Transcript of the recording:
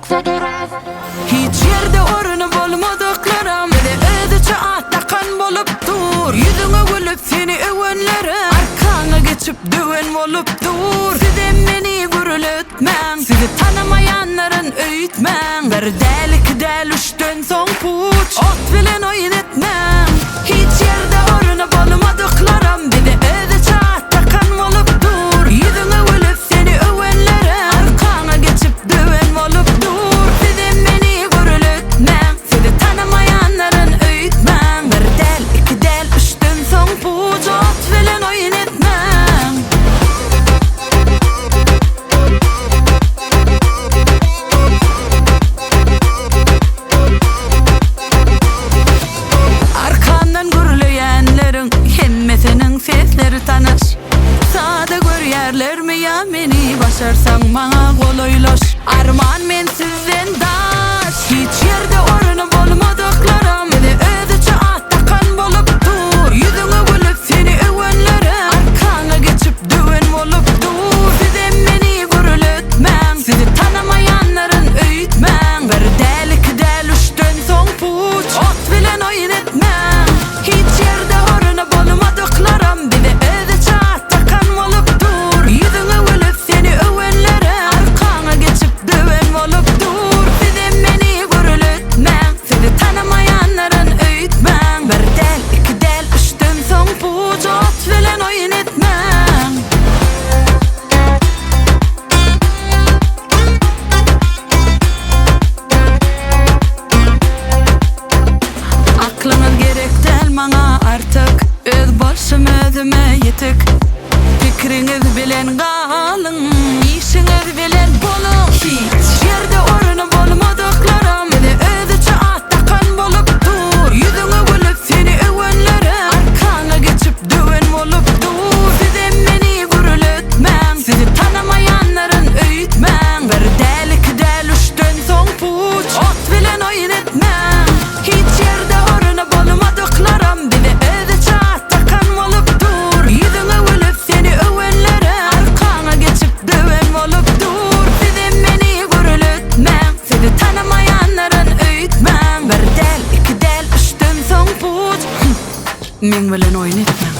Hiç ýerde orny bolmadyklaram Bize özüçe at dakan bolup dur Ýüzüňe gülüp seni öwenlerem Arkaňa geçip döwen bolup dur Sizem meni gürletmäň Sizi tanamaýanlaryn öýtmäň Bir däl iki däl üçden soň puç Ot bilen oýun etmäň Hiç ýerde orny bolmadyklaram Bize özüçe at dakan bolup dur Ýüzüňe gülüp seni öwenlerem Arkaňa geçip döwen bolup dur Sizem meni gürletmäň Sizi tanamaýanlaryn öýtmäň Bir däl, iki däl, üçden soň puç Ot bilen oýun etmäň. Arkamdan gürleýänleriň hemmesiniň sesleri tanyş. Sada görýärlermi ýa meni başarsaň maňa golaýlaş. Arman men sizden daş. Hiç ýerde orny bolmadyklaram bize özüçe at dakan bolup dur. Ýüzüňe gülüp seni öwenlerem arkaňa geçip döwen bolup dur. Sizem meni gürletmäň sizi tanamaýanlaryn öýtmäň. Bir däl iki däl üçden soň puç ot bilen oýun etmäň. Hiç ýerde orny bolmadyklaram bize özüçe at dakan bolup dur. Ýüzüňe gülüp seni öwenlerem arkaňa geçip döwen bolup dur. Sizem meni gürletmäň sizi tanamaýanlaryn öýtmäň. Bir däl iki däl üçden soň puç ot bilen oýun etmäň. Aklyňyz gerek däl maňa artyk Öz bolşum özüme ýetik Pikriňiz bilen galyň Işiňiz bilen boluň Hiç ýerde orny bolmadyklaram Bize özüçe at dakan bolup dur Ýüzüňe gülüp seni öwenlerem Arkaňa geçip döwen bolup dur Sizem meni gürletmäň Sizi tanamaýanlaryn öýtmäň Bir däl iki däl üçden soň puç Ot bilen oýun etmäň Hiç ýerde orny bolmadyklaram Bize özüçe at dakan bolup dur Ýüzüňe gülüp seni öwenlerem Arkaňa geçip döwen bolup dur Sizem meni gürletmäň Sizi tanamaýanlaryn öýtmäň Bir däl iki däl üçden soň puç Meň bilen oýun etmäň.